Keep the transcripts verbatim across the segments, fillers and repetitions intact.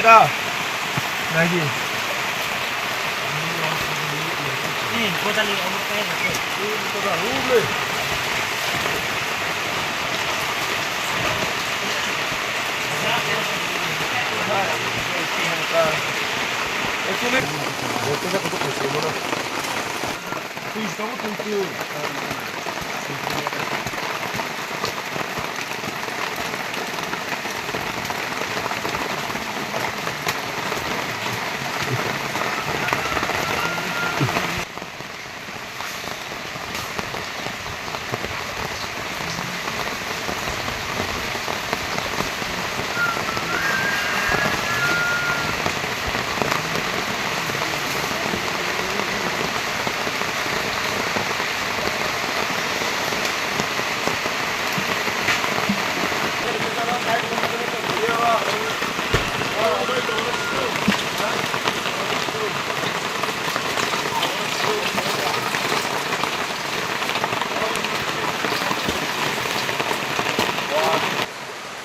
Ra. Nagi.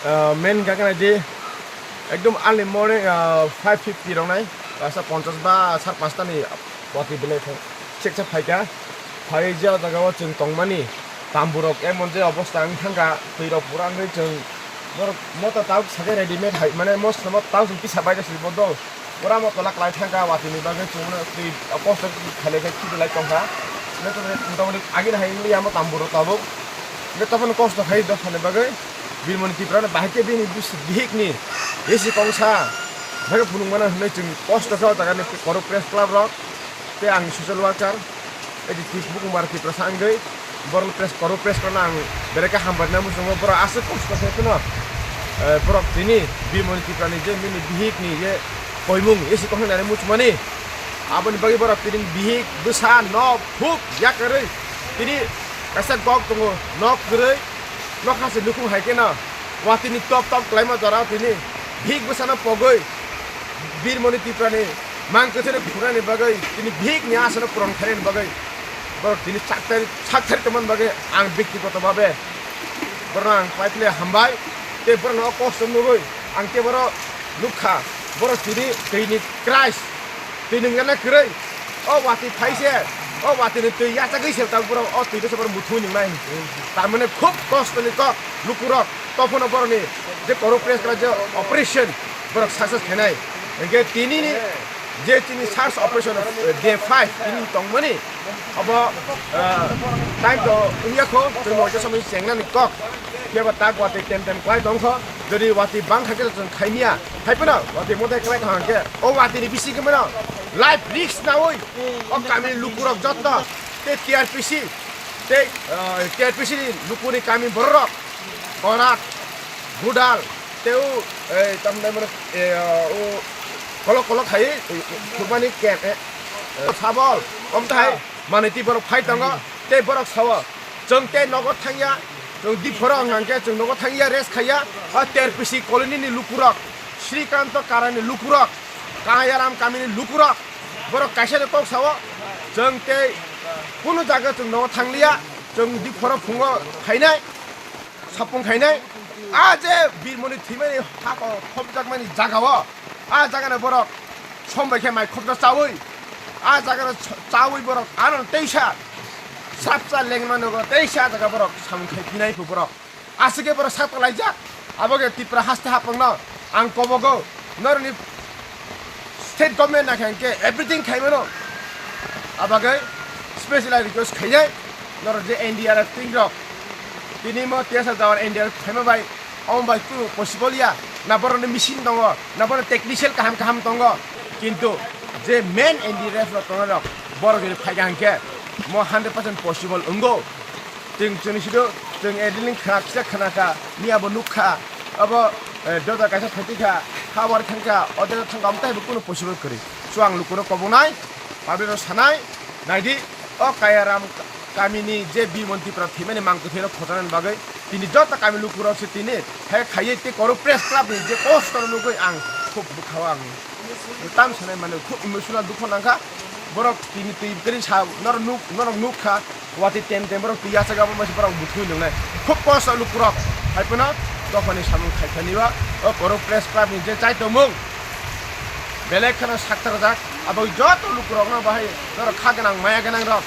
Ah, main hingka khe naidi, ekdom early morning, ah, five fifty rok nai, rasa ponchas ba sar panchta ni watwi belai thang, cheksa phaikha. Phai je o jaga o chwng tongmani tamburok emon je obostha wng thangkha, twi rok pura wngwi chwng borok mota tabuk sakhe ready made hai, mane mosla mota tabuk chwng kisa baida swi bo dol. Pura mo tola kwlai thangkha, watwi ni bagwi chwngno twi kosto khailai khe khibilai tongkha. Motamoti agini hai wngya mo tamburok tabuk. Hwnkhe tophano kosto khai dophani bagwi Birmoni Tripura no bahai khe bini bis-, bihik ni A C kongsa. Hwnkhe phunukmano hwnwi chwng kosto khe o jaga ni Korok Press Club rok tei ang social worker. Edi Tisbu Kumar Tiprasa wngwi borok press, Korok Press Club no ang belai khe hambai nai muchungo, borok aswk kosto khe phano, eh, borok tini Birmoni Tripura ni je nini bihik ni je koimung A C kok nai muchumani, aboni bagwi borok tini bihik bwsa nok phuk yakarwi tini kaisa kok tongo, nok kwrwi nokha se nukhung hai kheno watwi ni top top kwlaima jora tini bihik bwsano pogwi Birmoni Tripura ni mang kwthwino phunani bagwi, tini bihik ni asano puron khainani bagwi, borok tini chakthari, chakthari tongmani bagwi ang byaktigoto bhabe borokno ang paiphle hambai, tei borokno o kosto nugwi ang khe borok nukha, borok tini twi ni Christ, twi nungjana kwrwi, o watwi phai se, o watwi ni twi yachagwi se tabuk borok o twi no se borok muthungwi nungnai, tamani khub kosto ni kok lukurok. Tophano borokni je Korok Press Club je operation borok success khainai. Hingke tini ni je tini search operation, eh, day five tini tongmani abo, eh, time to wngya kho, chwng moito somoi chengnani kok. Phiya ba tak watwi tem tem kwlai tongkho. Jodi watwi bangkha khe chwng khaimya. Haiphano watwi motai kwlai tongkha khe o watwi ni bisingtwi mano life risk naui o kamini lukurok jotto tei T R P C tei, eh, T R P C ni lukuni kami bororok. Korat, Gudal, tei o, eh, tamni mane, eh, o kolok kolok hai, eh, Kurbani kem, eh, eh, Sabol, omtahai, manwi twi borok phai tongo, tei borok sao, chwng tei nogo thangya, Chwng Diphoro wng khe chwng nogo thangya, rest khaiya. O Terpisi colony ni lukurok, Srikanto Kara ni lukurok, Kayaram kami ni lukurok, borok kaisa de kok sao, chwng tei kunu jaga chwng nogo thangliya, chwng Diphoro phungo khainai, sapung khainai. A je Birmoni thwimani hako khopjakmani jagao, a jagano borok som bai khe mai khopjak chaui, a jagano ch-, chaui borok ano teisa srapsa lengmano teisa jaga borok samung khai phinai phu borok. Aswk khe borok sak laijak. Abo khe Tripura haste hapungno ang kobogo, norokni state government naikha hinkhe everything khaimano. Abagwi special request khainai norok je N D R F team rok, tini mo tiyasa jawan N D R F khaima bai, omo bai kunu possible ya, na borokni machine tongo, na borokni technician kaham kaham tongo, kintu je main N D R F rok tongnai rok, borok jodi phaikha hinkhe mo hundred percent possible wngo. Chwng chwngni sido, chwng edilin khna kisa khna kha, miya bo nuk kha, abo, eh, doda kaisa phaiti kha, ha war thang kha, o doda thang kha, amtai bo kunu possible kwrwi. So ang lukurok kobonai, public rok sanai, naidi, o Kayaram kamini je Birmon Tripura thwimani mang kwthwi rok khojanani bagwi, tini joto kami lukurok se tini, hai khaiwi tei Korok Press Club ni je poster nugwi ang khub bwkhao ang tam sanai mano, khub emotional dukho nangkha. Borok tini twi kwrwi sa, norok nuk, norok nuk kha, watwi tem tem borok twi yachak abo masa borok buthui nungnai. Khub kosto lukurok, hai phano dophani samung khaithani o, o Korok Press Club ni je chai tongmung, belai kheno saktarjak, abo joto lukurokno bahai norok kha gwnang, maya gwnang rok,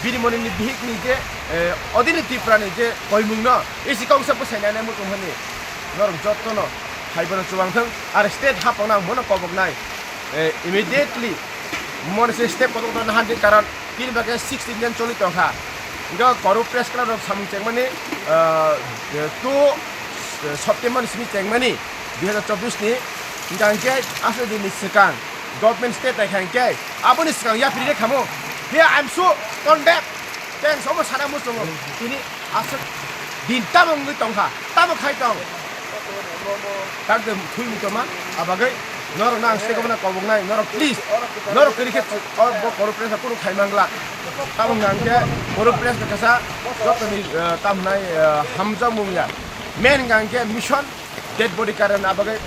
Birmoni ni bihik ni je, eh, odini Tripura ni je koimung no, isi kongsa bwsai nai nai muchung hani, norok joto no hai bono chuwang thung, ar state hapang nang bono kobok nai. Eh, immediately moni se step kotor kotor nahan di, karon tini bagwi sixteen jan choli tongkha. Hingke Korok Press Club rok samung chengmani, ah, two September ni simi chengmani dui hazar chobbish ni. Hingka hingke aswk din ni swkang government state naikha hingke aboni swkang yapri re khamo. Here I am so condemn. Thanks, omo sana muchungo. Tini aswk din tamo wngwi tongkha, tamo khai tong. Takde thwi wngwi tongma, abagwi norok nang sego mano kobok nai, norok please, norok tini khe o bo Korok Press kunu khai mangla. Tamo hwnka hwnkhe Korok Press kasa jotoni, eh, tamo hwnai, eh, hamjakmung ya. Main hwnka hwnkhe mission, dead body karena abagwi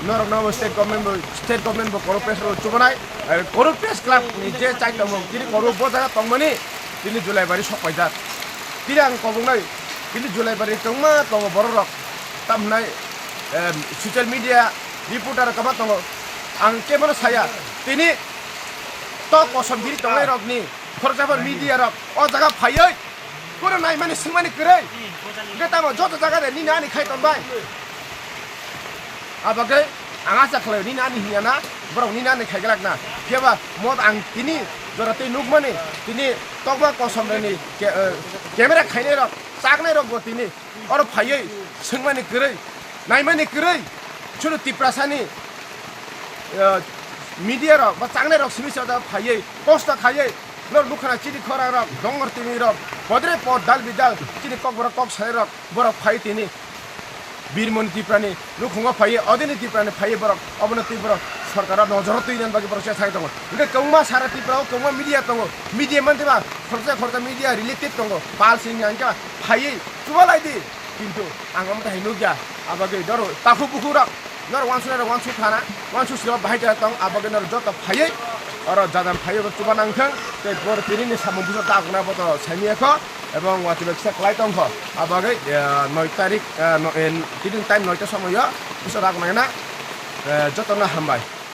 norok no state government bo, state government bo Korok Press ro chubanai, eh, Korok Press Club ni je chai tongmung, tini Korok bo jaga tongmani, tini Julaibari sok paijak. Tini ang koboknai, tini Julaibari tongma tongo borok rok, tam hwnai, em, social media reporter rok kwbang tongo. Ang kebono saya, tini tok kosom biri tongnai rokni, khoroksa media rok o jaga phaiwi, Kunu naimani swngmani kwrwi. Hwnkhe tamo joto jaga de nini ani khai tonbai. Abagwi ang acha khlaio nini ani hinya na, borok nini ani khai glak na. Phiya ba mo ang tini jora twi nukmani, tini tokma kosom rani ke-, eh, camera khainai rok, chaknai rok bo tini oro phaiwi swngmani kwrwi, naimani kwrwi. Chwng Tiprasani, eh, media rok ba chaknai rok simi se phaiwi kosto khaiwi. Norok nukha na chini khorang rok, dongor tini rok, podre pod dal bidal, chini kokborok kok sai rok, borok phai tini. Birmoni Tiprani nukhungo phai, odini Tiprani phai borok, obono twi borok sorkaro nojoro twi nani bagwi borok chesai tongo. Hingke kwbangma sara Tiprao kwbangma media tongo, media mantwi ba khoroksa khoroksa media related tongo, pal sing hingke phai chubalai di. Kintu ang omo hai nukya, abagwi doro takhuk bukhuk rok, norok wansuknai rok wansuk khana, wansuk siro bahai khe tong, abagwi norok joto phaiwi, oro jadam phaiwi oro chuba nang thang, tei bor tini ni samung buso dagna boto saimiyakho, ebong watwi bai kisa kwlai tongkho, abagwi, eh, noi tarik, eh, no, eh, tini time noita somoyo buso dagna, eh, jotono hambai.